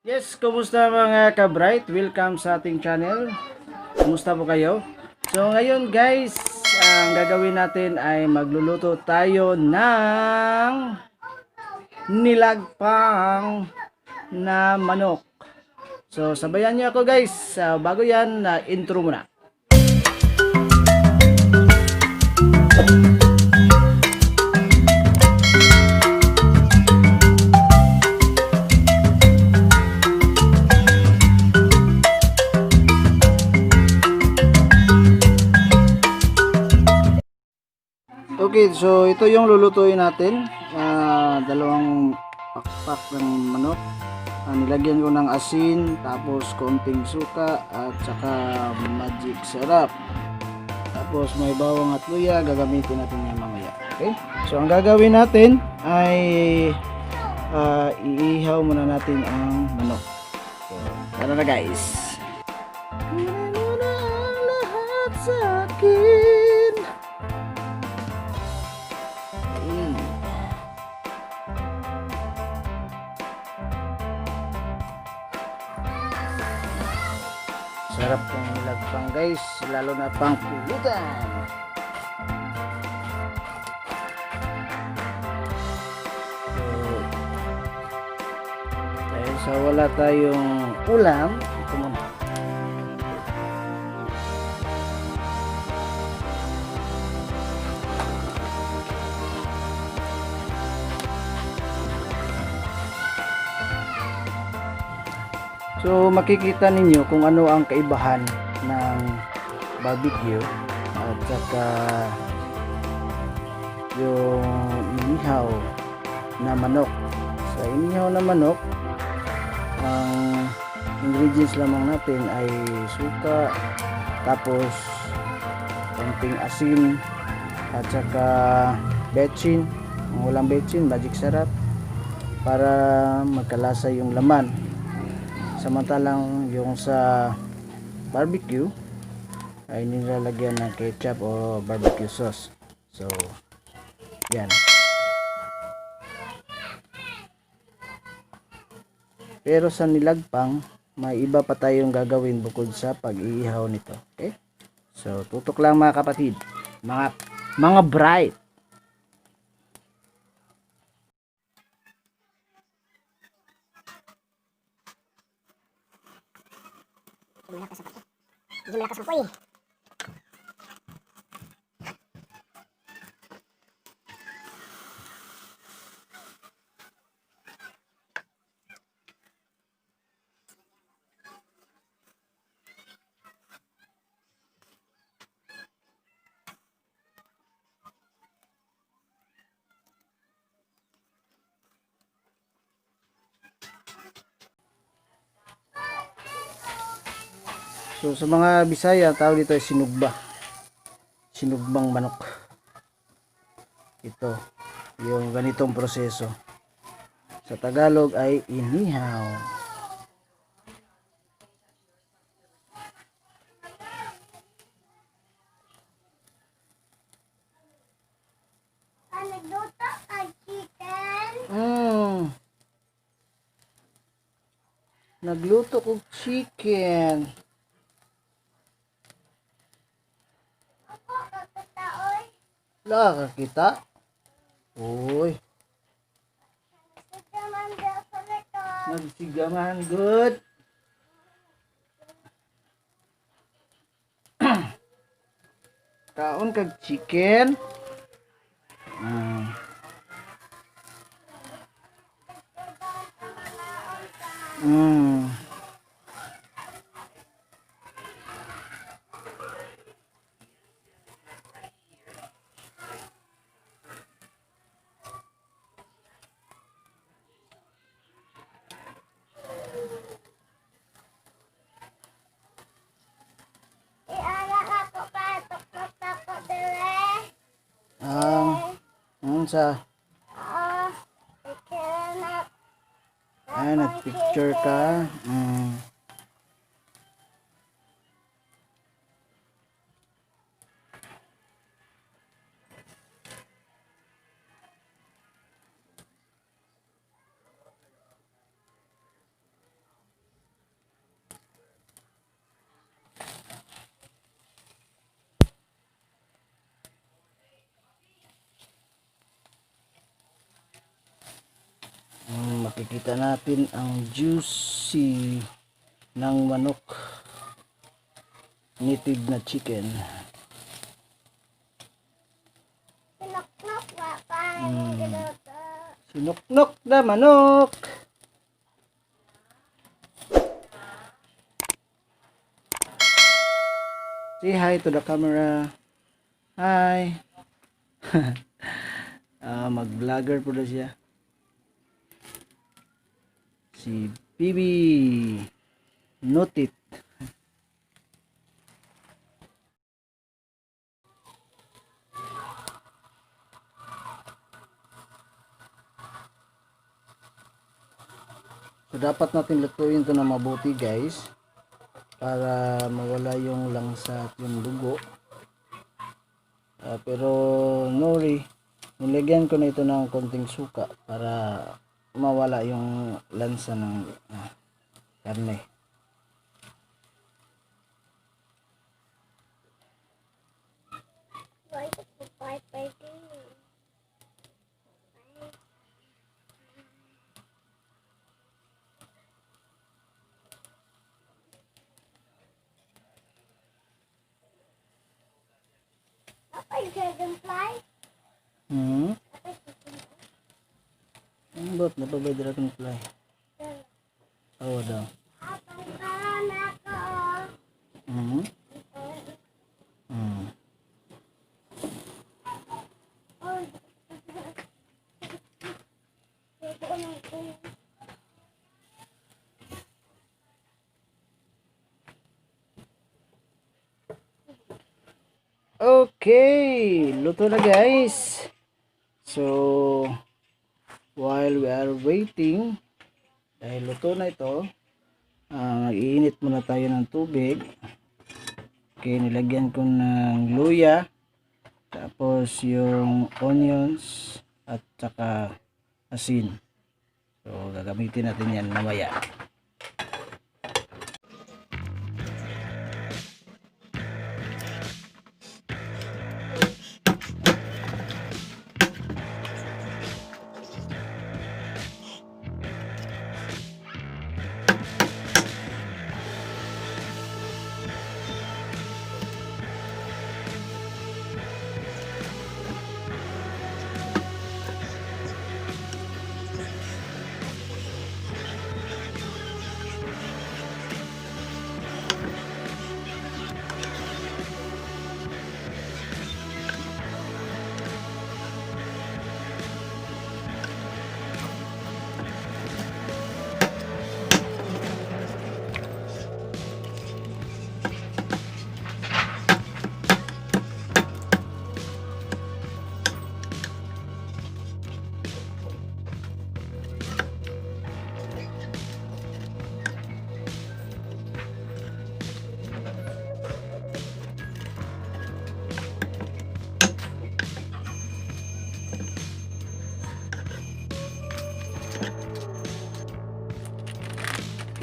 Yes, kumusta mga ka-bright? Welcome sa ating channel. Kumusta po kayo? So ngayon guys, ang gagawin natin ay magluluto tayo ng nilagpang na manok. So sabayan niyo ako guys. Bago yan, intro muna. Okay, so ito yung lulutuin natin. Dalawang pakpak ng manok. Nilagyan ko ng asin, tapos konting suka, at saka magic syrup. Tapos may bawang at luya, gagamitin natin yan mamaya. Okay? So ang gagawin natin ay iihaw muna natin ang manok. So, tara na guys. Muna ang lahat sa akin. Sarap ng nilagpang guys, lalo na pang pulutan. So, dahil sa wala tayong ulam, ito muna. So makikita ninyo kung ano ang kaibahan ng barbecue at saka yung inihaw na manok. Sa inihaw na manok, ang ingredients lamang natin ay suka, tapos konting asin, at saka betchin. Ang walang betchin, magic syrup, para magkalasa yung laman. Samantalang yung sa barbecue ay nilalagyan ng ketchup o barbecue sauce. So, yan. Pero sa nilagpang, may iba pa tayong gagawin bukod sa pag-iihaw nito. Okay? So, tutok lang mga kapatid. Mga bright. Medyo malakas ang poy. So, sa mga Bisaya, tawag dito ay sinugba. Sinugbang manok. Ito, yung ganitong proseso. Sa Tagalog ay inihaw. Nagluto ang chicken. Nagluto ko chicken. Ako, kakataoy. Laka kita. Uy, Nagsigaman daw sa likod. nagsigaman good. Kaon kag chicken. Mm. Mm. Ialak ako pa. Tukot ako dire. Sa Chicken at nagpicture ka. makikita natin ang juicy ng manok, native na chicken. Sinok-nok ba? Paano ginuto? Sinuknok na manok. Say hi to the camera. Hi. Mag-vlogger po na siya. Si Bibi Notit. So, dapat natin lutuin ito na mabuti, guys, para mawala yung langsa at yung dugo. Pero nori, nilagyan ko na ito ng konting suka para mawala yung lansa ng karne. Why is it fighting? Apa yung dragonfly? Ang bot, napabay dragonfly. Oo daw. Apang karan ako. Oh. Okay, luto na, guys. So, while we are waiting, dahil luto na ito, iinit muna tayo ng tubig. Okay, nilagyan ko ng luya, tapos yung onions, at saka asin. So, gagamitin natin yan mamaya.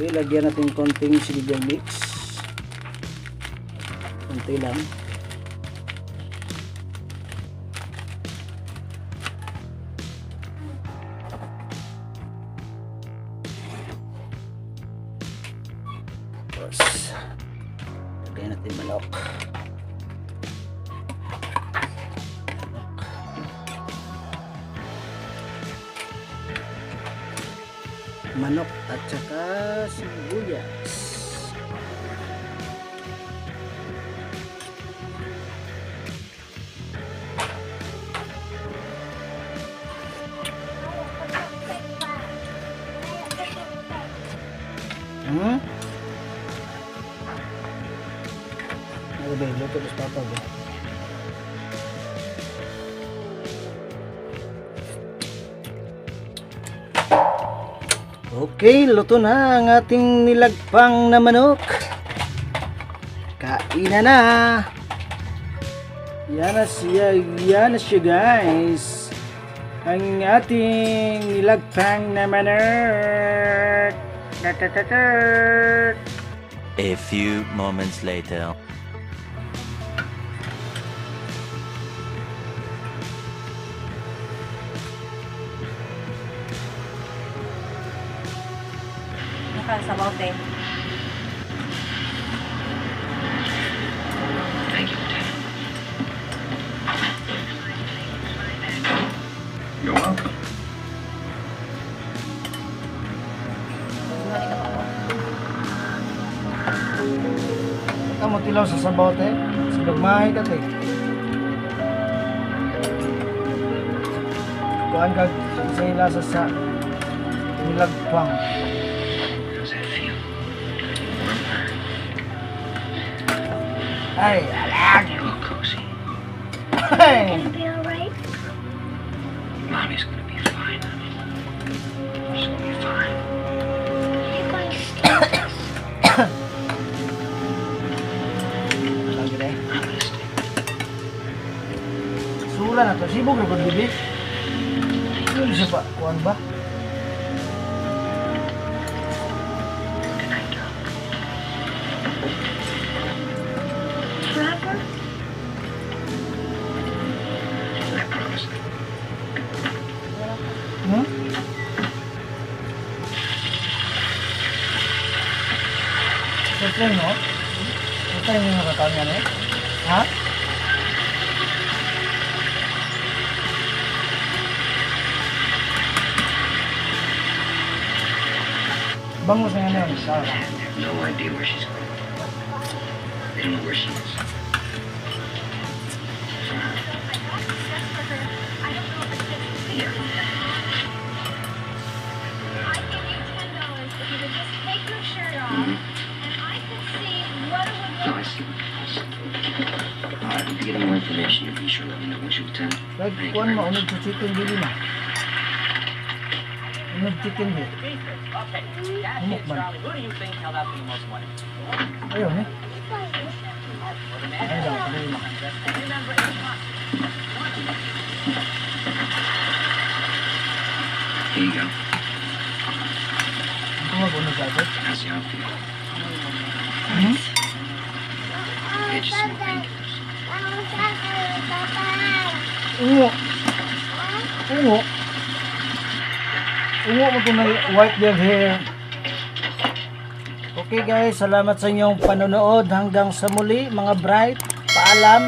Okay, lagyan natin konting sinigang mix. Konti lang. Tapos, lagyan natin manok. Manok at saka sibuyas. Ano ba, luto na sa papa ba? Okay, luto na ang ating nilagpang na manok. Kainan na. Yan na siya, guys. Ang ating nilagpang na manok. A few moments later. ka sa bote. You're welcome. Sumali ka pa po. Ikaw mo tilaw sa sabote. Sa gagmahay ka te. Kuhaan ka sa ilasa sa nilagpang. How's that feel? Warmer? Ay, alag! You look cozy. Ay! Gonna be alright? Mommy's gonna be fine, honey. She's gonna be fine. You're going to stay. Lagi deh. I'm gonna stay. Sula na to. Sibog na kong bibig. Ano siya ba? Kuhaan ba? Good night, darling. Forever? I promise. Hmm? Siyempre, no? Ito yung nakataon yan eh. Ha? Bangus na yan yun. Sawa. They have no idea where she's going. They don't know where she is. I give you $10 if you would just take your shirt off, Mhm. and I could see what it would No, look I see. All right, if you get any more information, you be sure to let me know once you attend. Like, Thank you kuhaan very mo. much. Unod sa chicken dili na. Unod chicken di. Okay, Dash Humok and man. Charlie, who do you think held out for the most money? Ayun eh. For the man? Ayun daw. Ayun na. Remember, it's not. Here you go. Ito mag-unod sa ito. How's the arm feel? Hmm? Get you some more painkillers. Ungo. Ungo. Ungo mo kung white their hair. Okay guys, salamat sa inyong panonood. Hanggang sa muli mga bright. Paalam.